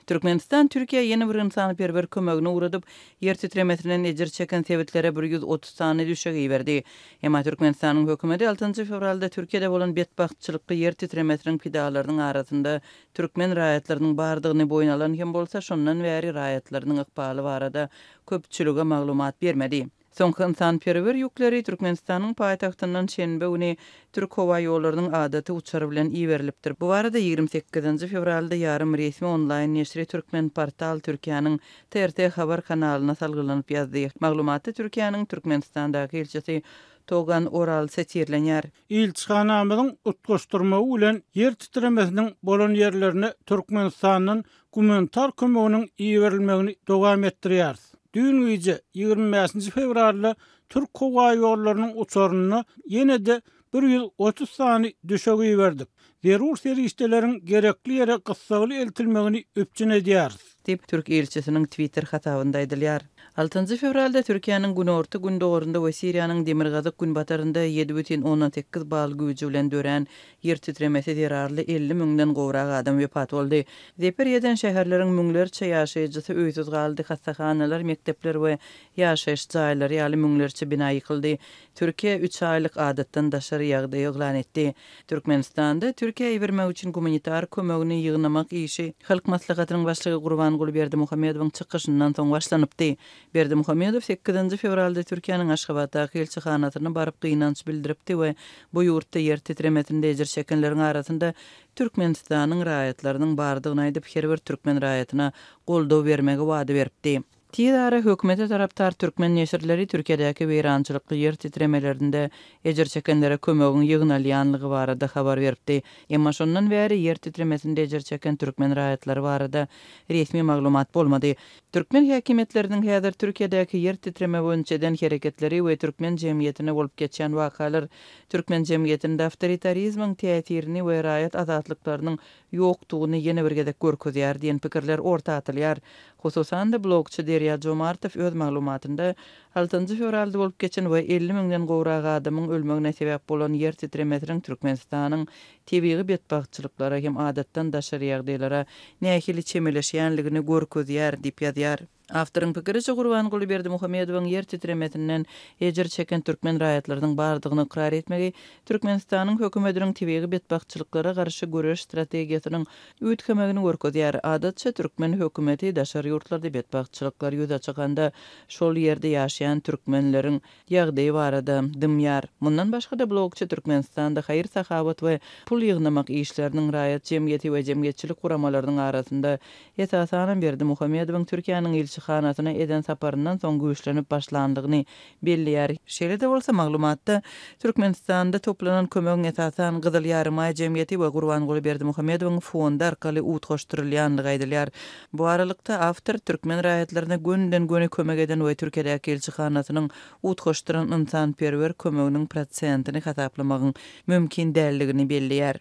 Türkmenistan Türkiýä ýene bir ynsanperwer kömegini ugradyp, ýer titremesinden ejir çeken sebitlere 130 sany düşek iberdi. Emma Türkmenistanyň hökümeti altynjy fewralda Türkiýede bolan betbagtçylykly ýer titremesiniň pidalarynyň arasynda türkmen raýatlarynyň bardygyny boýun alan hem bolsa, şondan bäri raýatlarynyň ykbaly barada köpçülige maglumat bermedi. Soňky ynsanperwer ýükleri Türkmenistanyň paýtagtyndan şenbe güni Türkhowaýollarynyň adaty uçary bilen iberilipdir. Bu barada 28-nji fewralda ýarym resmi onlaýn neşiri Türkmenportal Türkiýäniň TRT Haber kanalyna salgylanyp ýazdy. Maglumatda Türkiýäniň Türkmenistandaky ilçisi Togan Oral sitirlenýär. Ilçihanamyzyň utgaşdyrmagy bilen ýer titremesiniň bolan ýerlerine Türkmenistandan gumanitar kömeginiň iberilmegini dowam etdirýäris. Düýn gije, 25-nji fewralda Türk howaýollarynyň uçarynda ýene-de 130 sany düşek iberdik. Zerur serişdeleriň gerekli ýere gyssagly eltilmegini üpjün edýäris. Diýip, türk ilçisiniň Twitter hasabynda aýdylýar. Altynjy fewralda Türkiýäniň günorta-gündogarynda we Siriýanyň demirgazyk-günbatarynda 7,8 bal güýji bilen dörän Ýer titremesi zerarly 50 müňden gowrak adam wepat boldy. Zeper ýeten şäherleriň müňlerçe ýaşaýjysy öýsüz galdy, hassahanalar, mekdepler we ýaşaýyş jaýlary ýaly müňlerçe bina ýykyldy. Türkiýe üç aýlyk adatdan daşary ýagdaý yglan etdi. Türkmenistanda Türkiýä ibermek üçin gumanitar kömegini ýygnamak işi Halk Maslahatynyň Başlygy Gurbanguly Berdimuhamedowyň çykyşyndan soň başlanypdy. Berdimuhamedow sekizinji fewralda Türkiýäniň Aşgabatdaky ilçihanasyna baryp gynanç bildiripdi we bu ýurtda ýer titremesinde ejir çekenleriň arasynda Türkmenistanyň raýatlarynyň bardygyny aýdyp, her bir türkmen raýatyna goldaw bermegi wada beripdi. Tiz ara hökümete tarapdar türkmen neşirleri Türkiýedäki weýrançylykly ýer titremelerinde ejir çekenlere kömegiň ýygnalýanlygy barada habar beripdi. Emma şondan bäri ýer titremesinde ejir çeken türkmen raýatlary barada resmi maglumat bolmady. Türkmen häkimiýetleriniň häzir Türkiýedäki ýer titreme boýunça eden hereketleri we türkmen jemgyýetinde bolup geçýän wakalar türkmen jemgyýetinde awtoritarizmiň täsirini we raýat azatlyklarynyň ýokdugyny ýene bir gezek görkezýär diýen pikirler orta atylýar. Hususan-da, blogçy Derýa Jomartow öz maglumatynda altynjy fewralda bolup geçen we 50 müňden gowrak adamyň ölmegine sebäp bolan ýer titremesiniň Türkmenistanyň tebigy betbagtçylyklara hem adatdan daşary ýagdaýlara nähili çemeleşýänligini görkezýär diýip ýazýar. Awtoryň pikiriçe, Gurbanguly Berdimuhamedowyň ýer titremesinden ejir çeken türkmen raýatlarynyň bardygyny ykrar etmegi Türkmenistanyň hökümetiniň tebigy betbagtçylyklara garşy göreş strategiýasynyň üýtgemegini görkezýär. Adatça, türkmen hökümeti daşary ýurtlarda betbagtçylyklar ýüze çykanda, şol ýerde ýaşaýan türkmenleriň ýagdaýy barada dymýar. Mundan başga-da, blogçy Türkmenistanda haýyr-sahawat we pul ýygnamak işleriniň raýat jemgyýeti we jemgyýetçilik guramalarynyň arasynda, esasanam Berdimuhamedowyň Türkiýäniň ilçihanasyna eden saparyndan soň güýçlenip başlandygyny belleýär. Şeýle-de bolsa, maglumatda Türkmenistanda toplanan kömegiň esasan Gyzyl Ýarymaý jemgyýeti we Gurbanguly Berdimuhamedowyň fondy arkaly utgaşdyrylýandygy aýdylýar. Bu aralykda, awtor türkmen raýatlaryna gönüden-göni kömek eden we Türkiýedäki ilçihanasynyň utgaşdyran ynsanperwer kömeginiň prosentini hasaplamagyň mümkin däldigini belleýär.